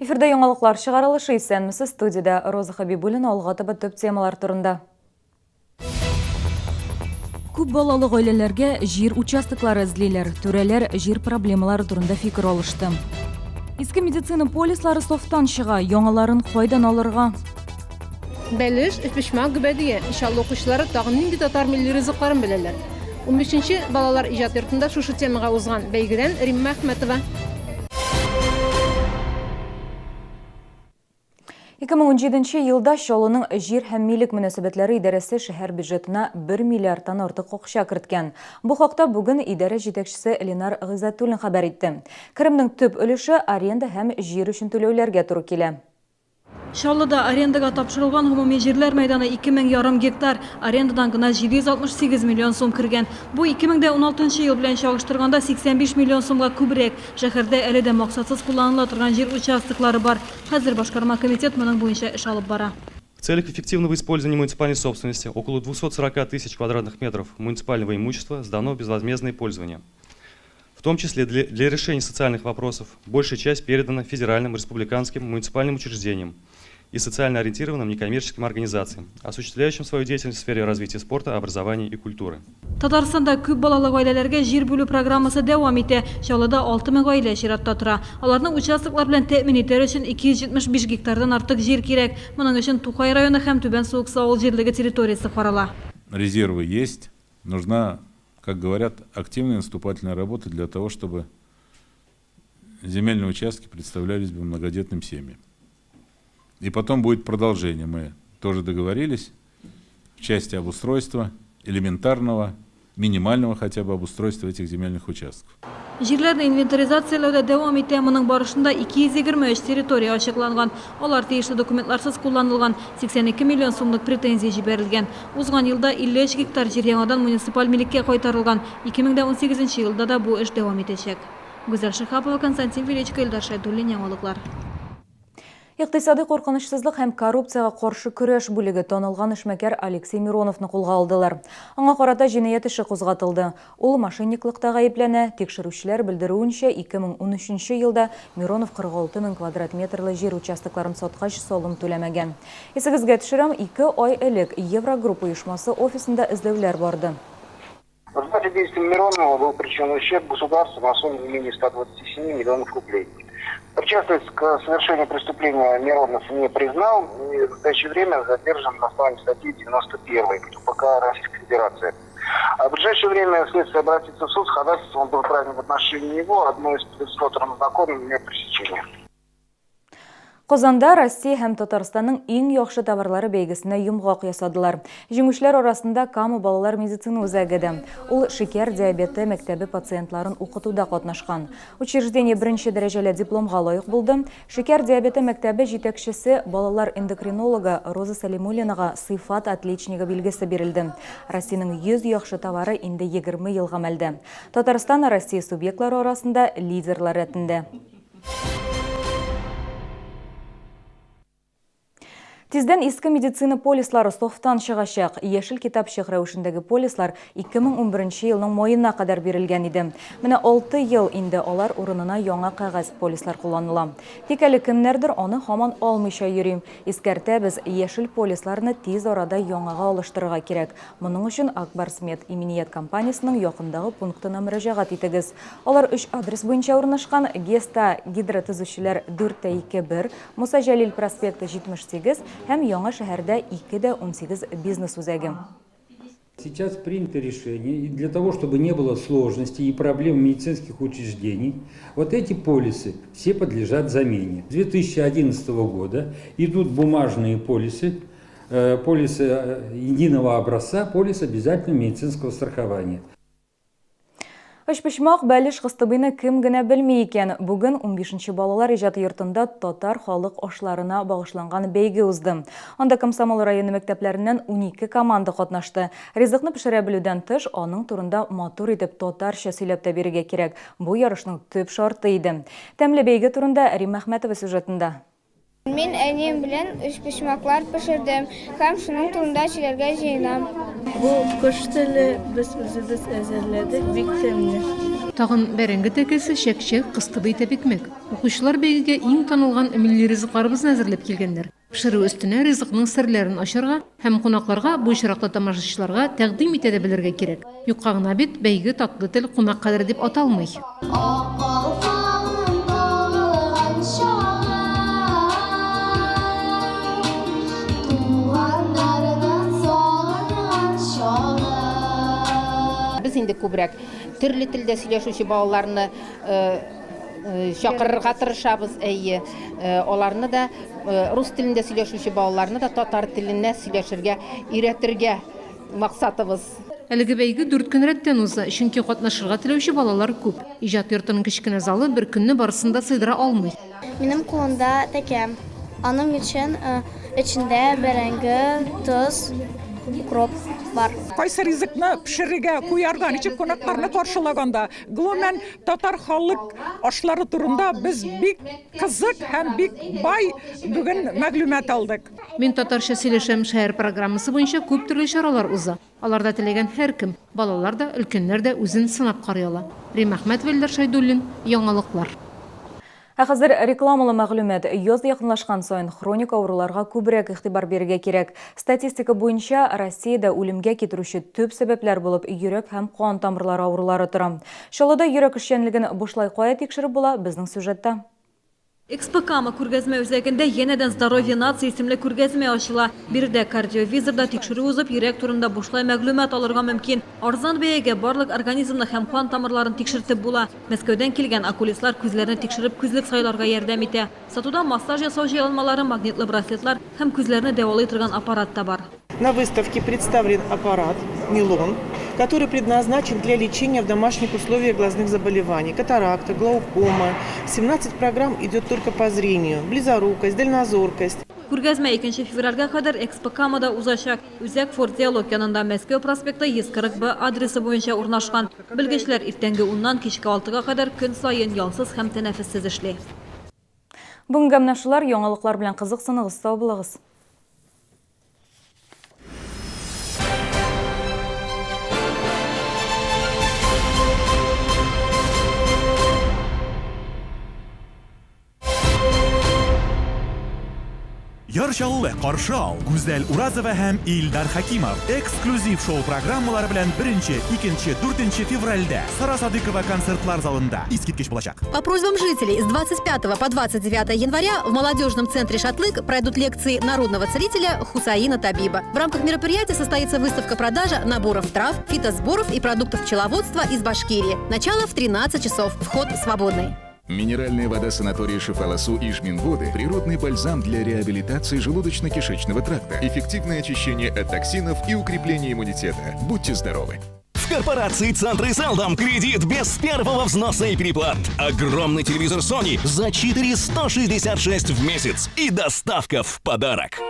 Эфирда яңалыклар чыгарылышы исәнмесез студиядә Роза Хабибуллина алга таба төп темалар турында. Күп балалы гаиләләргә җир участоклары эзлиләр. Түрәләр җир проблемалары турында фикер алышты. Иске медицина полислары софтан чыга, яңаларын кайдан алырга? Бәлеш, өчпочмак, гөбәдия. Чаллы укучылары тагын нинди татар милли ризыкларын беләләр? Унбишенче балалар иҗат йортында шушы темага узган бәйгедән Римма Әхмәтова. 2017 елда Чаллының җир һәм милек мөнәсәбәтләре идарәсе шәһәр бюджетына 1 миллиардтан артык акча керткән. Бу хакта бүген идарә җитәкчесе Ленар Гыйззәтуллин хәбәр итте. Керемнең төп өлеше аренда һәм җир өчен түләүләргә туры килә. Чаллыда арендага тапшырылган гомуми җирләр мәйданы ике мең ярым гектар, арендадан гына 768 миллион сум кергән. Бу 2016 ел белән чагыштырганда 85 миллион сумга күбрәк. Шәһәрдә әле дә максатсыз кулланыла торган җир участоклары бар. Хәзер башкарма комитет моның буенча эш алып бара. В целях эффективного использования муниципальной собственности около 240 тысяч квадратных метров муниципального имущества сдано в безвозмездное пользование. В том числе для, для решения социальных вопросов большая часть передана федеральным, республиканским, муниципальным учреждениям и социально ориентированным некоммерческим организациям, осуществляющим свою деятельность в сфере развития спорта, образования и культуры. Татарстанда күп балалы гаиләләргә җир бүлү программасы дәвам итә. Чаллыда 6000 гаилә чиратта тора. Аларны участоклар белән тәэмин итәр өчен 275 гектардан артык җир кирәк. Моның өчен Тукай районы һәм Түбән Суыксу авыл җирлеге территориясе карала. Резервы есть, нужна, как говорят, активная наступательная работа для того, чтобы земельные участки представлялись бы многодетным семьям. И потом будет продолжение. Мы тоже договорились в части обустройства, элементарного, минимального хотя бы обустройства этих земельных участков. Җирләрне инвентаризацияләү дә дәвам итә. Моның барышында 223 территория ачыкланган. Алар тиешле документларсыз кулланылган, 82 миллион сумлык претензия җибәрелгән. Узган елда 53 гектар җир яңадан муниципаль милеккә кайтарылган. 2018 елда да бу эш дәвам итәчәк. Гүзәл Шиһапова, Константин Величко, Илдар Шәйдуллин, Яңалыклар. Икътисадый куркынычсызлык һәм коррупциягә каршы көрәш бүлеге танылган эшмәкәр Алексей Мироновны кулга алдылар. Аңа карата җинаять эше кузгатылды. Ул мошенниклыкта гаепләнә. Тикшерүчеләр белдерүенчә, 2013 елда Миронов 46 мең квадрат метрлы җир участокларын саткач салым түләмәгән. Исегезгә төшерәм, ике ай элек Еврогрупп оешмасы офисында эзләүләр барды. В результате действий Миронова был причинен ущерб государству на сумму не менее 127 миллионов рублей. Причастность к совершению преступления Миронов не признал и в настоящее время задержан на основании статьи 91 УПК Российской Федерации. А в ближайшее время следствие обратится в суд с ходатайством об в отношении него одной из предусмотренных законом мер пресечения. Казанда Россия һәм Татарстанның иң яхшы товарлары бәйгесенә йомгак ясадылар. Җиңүчеләр арасында Кама балалар медицина үзәге дә. Ул шикәр диабеты мәктәбе пациентларын укытуда катнашкан. Учреждение беренче дәрәҗәле дипломга лаек булды. Шикәр диабеты мәктәбе җитәкчесе, балалар эндокринологы Роза Сәлимуллинага сыйфат отличнигы билгесе бирелде. Россиянең 100 яхшы товары инде 20 ел гамәлдә. Татарстан Россия субъектлары арасында лидерлар рәтендә. Тиздән иске медицина полислары софтан чыгачак. Яшел китапчык рәвешендәге полислар 2011 елның маена кадәр бирелгән иде. Менә 6 ел инде алар урынына яңа кәгазь полислар кулланыла. Тик әле кемнәрдер аны һаман алмыйча йөри. Искәртәбез, яшел полисларны тиз арада яңага алыштырырга кирәк. Моның өчен Ак Барс Мед иминият компаниясенең якындагы пунктына мөрәҗәгать итегез. Алар өч адрес буенча урнашкан, ГЭСта Гидротөзүчеләр 4 тә 2 1, Муса Җәлил проспекты 78 һәм Яңа шәһәрдә 2 дә 18 бизнес-үзәге. Сейчас принято решение, и для того, чтобы не было сложностей и проблем медицинских учреждений, вот эти полисы все подлежат замене. С 2011 года идут бумажные полисы, Э, полисы э, единого образца, полис обязательного медицинского страхования. Өчпочмак, бәлеш, кыстыбыйны кем генә белми икән? Бүген 15 балалар иҗаты йортында татар халык ашларына багышланган бәйге узды. Анда Комсомол районы мәктәпләреннән 12 команда катнашты. Ризыкны пешерә белүдән тыш, аның турында матур итеп татарча сөйләп тә бирергә кирәк. Бу ярышның төп шарты иде. Тәмле бәйге турында Римма Әхмәтова сюжетында. Мин әнием белән өчпочмаклар пешердем һәм шуның турында сөйләргә җыенам. Бу кош теле, без үзебез әзерләдек, бик тәмле. Тагын бәрәңге тәкәсе, чәкчәк, кыстыбый тәбикмәк. Укучылар бәйгегә иң танылган милли ризыкларыбызны әзерләп килгәннәр. Пешерү өстенә ризыкның серләрен ачарга һәм кунакларга, бу очракта тамашачыларга, тәкъдим итә дә белергә кирәк. Юкка гына бит бәйге Татлы тел кунак кадере дип аталмый. Ак калфагым тагылган чагы, Туганнарның сагынган чагы. Без инде күбрәк төрле телдә сөйләшүче балаларны чакырырга тырышабыз, әйе. Аларны да, рус телендә сөйләшүче балаларны да татар теленә сөйләшергә өйрәтергә максатыбыз. Әлеге бәйге дүрт көн рәттән уза, чөнки катнашырга теләүче балалар күп. Иҗат йортының кечкенә залы бер көнне барысын да сыйдыра алмый. Минем кулымда тәкә. Аның өчен эчендә бәрәңге, тоз, укроп бар. Кайсы ризыкны пешерергә, куярга, ничек кунакларны каршылаганда, гомумән, Татар халык ашлары турында без бик кызык һәм бик бай бүген мәгълүмат алдык. Мин татарча сөйләшәм шәһәр программасы буенча күп төрле чаралар уза. Аларда теләгән һәркем, балалар да, өлкәннәр дә үзен сынап карый ала. Рим Әхмәтов, Эльдар Шәйдуллин, Яңалыклар. Ә хәзер рекламалы мәгълүмат. Яз якынлашкан саен хроник авыруларга күбрәк игътибар бирергә кирәк. Статистика буенча, Россиядә үлемгә китерүче төп сәбәпләр булып йөрәк һәм кан тамырлары авырулары тора. Чаллыда йөрәк эшчәнлеген бушлай кая тикшереп була, безнең сюжетта. Экспо-Кама күргәзмә үзәгендә янәдән Здоровье нации исемле күргәзмә ачыла. Биредә кардиовизорда тикшерү узып, йөрәк турында бушлай мәгълүмат алырга мөмкин. Арзан бәягә барлык организмны һәм кан тамырларын тикшертеп була. Мәскәүдән килгән окулистлар күзләрне тикшереп күзлек сайларга ярдәм итә. Сатуда массаж ясау җайланмалары, магнитлы браслетлар һәм күзләрне дәвалый торган аппарат та бар. На выставке представлен аппарат Милон, который предназначен для лечения в домашних условиях глазных заболеваний, катаракта, глаукома. 17 программ идет только по зрению, близорукость, дальнозоркость. Күргәзмә икенче февральгә кадәр Экспо-Камада узачак. Үзәк Форт Диалог янында Мәскәү проспекты 140 Б адресы буенча урнашкан. Белгечләр иртәнге уннан кичке алтыга кадәр көн саен ялсыз һәм тәнәфессез эшли. Бүгенгә менә шулар, яңалыклар белән кызыксыныгыз, сау булыгыз! Яр Чаллы, каршы ал! Гүзәл Уразова һәм Илдар Хәкимов эксклюзив шоу-программалары белән беренче, икенче, дүртенче февральдә Сара Садыкова концертлар залында. Искиткеч булачак! По просьбам жителей с 25 по 29 января в молодежном центре «Шатлык» пройдут лекции народного целителя Хусаина Табиба. В рамках мероприятия состоится выставка-продажа наборов трав, фитосборов и продуктов пчеловодства из Башкирии. Начало в 13 часов. Вход свободный. Минеральная вода санатория Шифаласу Ижминводы – природный бальзам для реабилитации желудочно-кишечного тракта, эффективное очищение от токсинов и укрепление иммунитета. Будьте здоровы! В корпорации «Центры Селдом» кредит без первого взноса и переплат. Огромный телевизор Sony за 466 в месяц и доставка в подарок.